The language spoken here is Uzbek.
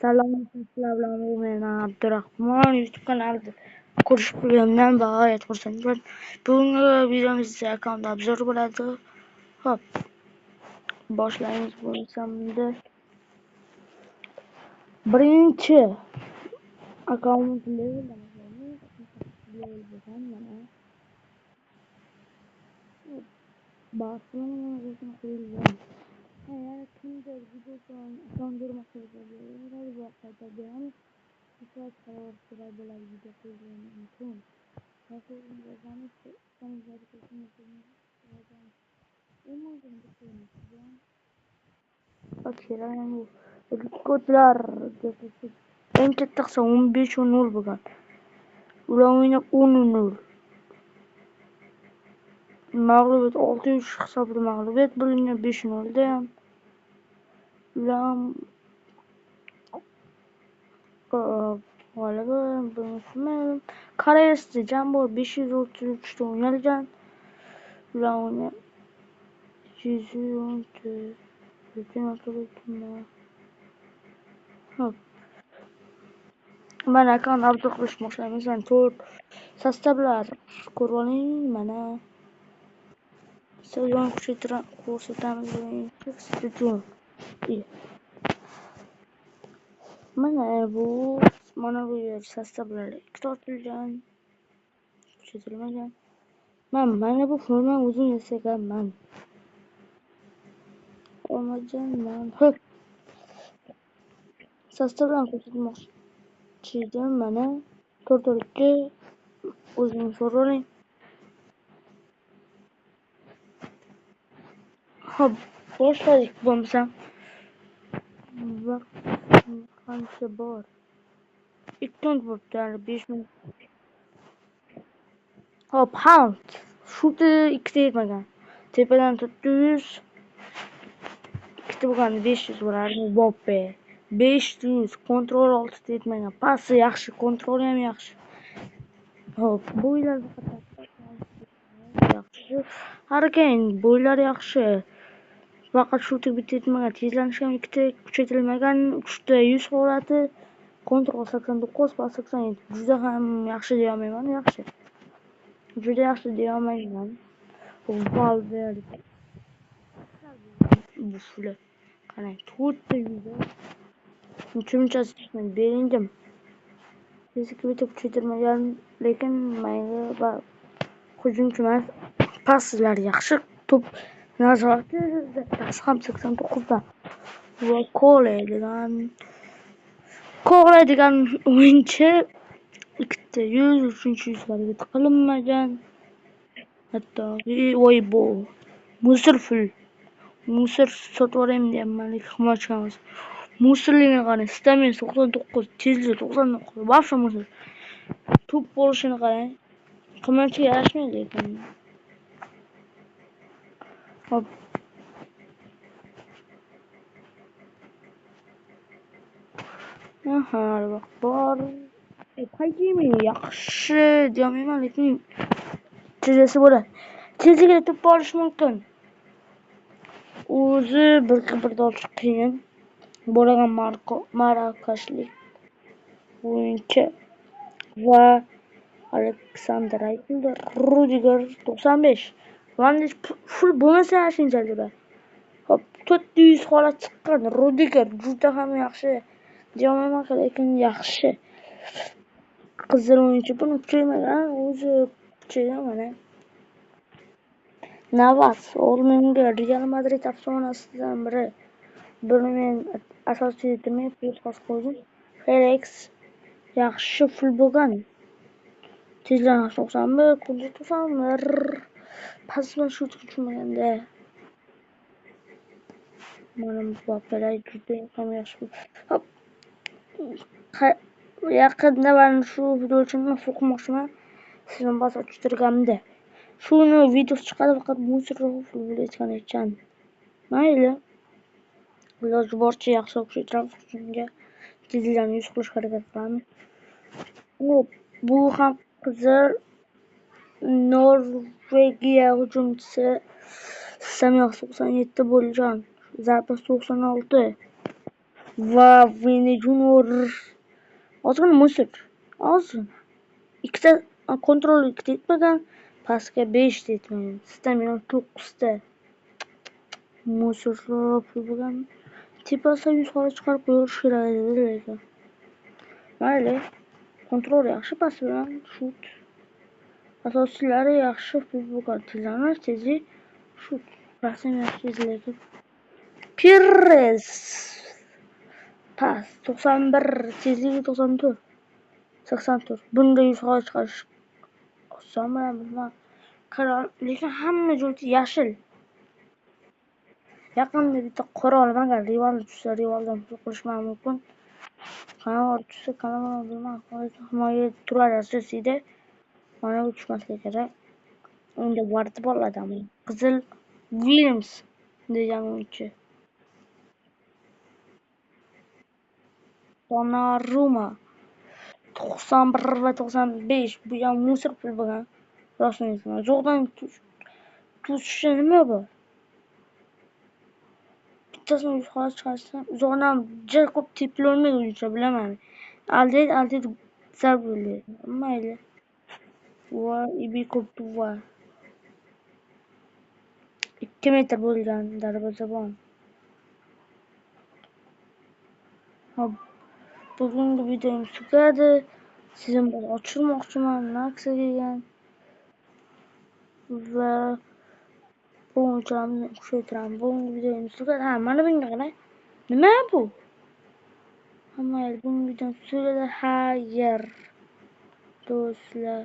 Salom bilan men Abdurahmon YouTube kanalida ko'rishib turganimdan bag'oyat xursandman. Bugungi videomizda akkaunt obzor bo'ladi. Xo'p, boshlaymiz bo'lsamda. Birinchi akkaunt level mana. Barcelona o'zini qo'yilgan. Agar kimdir videosini akkaunt bermoqchi bo'lsa, va qaytarib beramiz. Soat qaror kerak bo'ladi video qo'yilgani mumkin. Rekordlar eng katta hisob 15-0 bo'lgan. Ular o'ynab 10-0. Mag'lubiyat 6-3 hisobida mag'lubiyat bo'lingan 5-0 da ham. Ular g'alaba bo'lmasa, Koreysda jam bor 533 ta o'ynalgan. Ular o'ynab 210 ta. Hop. Mana akkaunt obzor qilish boshlaymiz. 4 sostavlar ko'rib oling. Mana stadion ko'rsatamiz. Stadion. Mana bu yer sostavlar ikkita ochilgan, kuchaytirilmagan. Mana bu formani o'zim yasaganman. Olmaganman. Hop. Sostavlarni ko'rsatmoqchi edim. Mana 4-2 o'zing ko'rib oling. Hop, boshladik bo'lmasam. Vaqt qancha bor? 2 minut bo'libdi, hali 5 minut. Hop, Hound. Shuti ikkita yetmagan. Tepadan 400, ikkita bo'lganda 500 bo'lardi. Mbappe 500, kontrol 6 ta yetmagan. Pasi yaxshi, kontroli ham yaxshi. Hop, bo'ylar yaxshi. Harry bo'ylari yaxshi. Faqat shuti bitta yetmagan. Tezlanish ham ikkita kuchaytirilmagan. 3 ta 100 holati. Kontrol 89, pas 87. Juda ham yaxshi deya olmayman, yaxshi. Juda yaxshi deya olmayman. Valverde. Bu shular. Qarang, 4 ta 100. Shunchasi chiqmaydi. Belingim. Tezlik bitta kuchaytirmagan, lekin mayli va hujumchi emas. Paslar yaxshi, to'p nazorati pas ham 89 dan. Va Kole degan o'yinchi ikkita 100, uchinchi yuzlarga qilinmagan. Hatto voy bu Musir full. Musir sotib yuboraymi deyapman, lekin himoyachi emas. Musirligini qarang, stamina 99, tezligi 99, вообще Musir. To'p bo'lishini qarang. Himoyachiga yarashmaydi lekin. Hop. Aha, vaqt bor. Hakimi yaxshi deyolmayman, lekin tezasi bo'ladi. Tezligida to'p borish mumkin. O'zi 1-1 olish qiyin. Bo'lgan Marokashlik o'yinchi va Aleksandr Aytulda Rudiger 95. Van full bo'lmasa shunchalik bo'ladi. Hop, 400 holat chiqqan Rudiger juda ham yaxshi deyolmayman, lekin yaxshi. Qizil o'yinchi buni kuchaymagan, o'zi kuchaygan mana. Navas oldingi Real Madrid afsonasidan biri. Buni men asosiy demay pul qo'ydim. Felix yaxshi full bo'lgan. Tezlanish 91, qudrat 91. Pas bilan shut tushmaganda. Mana Mbappelar juda ham yaxshi. Hop. Yaqinda mana shu futbolchini so'qmoqchiman. Sizni bas ochtirganimda. Shuni videosi chiqadi, faqat Musir futbol aytgan ekan. Mayli. Iloji boricha yaxshi kuchaytiramiz, shunga tezliklarni yuz qilishga harakat qilamiz. Bu ham qizil Norvegiya hujumchisi stamina 97 bo'lgan. Zarba 96. Va Vini Junior ozgina musor. Ozgina. Ikkita kontrol ikkita yetmagan, pastga 5 ta yetmagan. Stamina 9 ta. Musorlar pul bo'lgan. Tepasida 100 holat chiqarib qo'yish kerak edi lekin. Mayli. Kontrol yaxshi, pas bilan shut. Asoschilari yaxshi pul bo'lgan. Tezlanish, tezlik, shut. Rasm yaxshi lekin. Pires. Pas 91, tezligi 94. 84. Bunda 100 holat chiqarish oson bilmadim. Lekin hamma joyda yashil. Yaqinda bitta qora olaman, agar Rival tushsa, Rivaldan pul qilishim mumkin. Kanavor tushsa, Kanavor bilmadim, himoya turadi asosiyda. Mana bu tushmasligi kerak. Unda vardi bo'ladi. Qizil Williams degan o'yinchi. Donnarumma 91 va 95. Bu ham musor pul bo'lgan. Rostini aytaman. Uzoqdan tushishi nima bu? Bittasini 100 holat chiqarsa, uzoqdan juda ko'p tepilolmaydi o'yinchilar, bilaman. Aldaydi, aldaydi, zarba yo'llaydi. Mayli. Va Ibiko Tuva. 2 metr bo'lgan darvozabon. Hop. Bugungi videom tugadi. Sizin bilan ochirmoqchiman, Max'a kelgan va bu o'yinchilarni kuchaytiraman. Bugungi videom tugadi. Ha, mana bunga qarang. Nima bu? Mayli, bugungi videom tugadi. Xayr, do'stlar.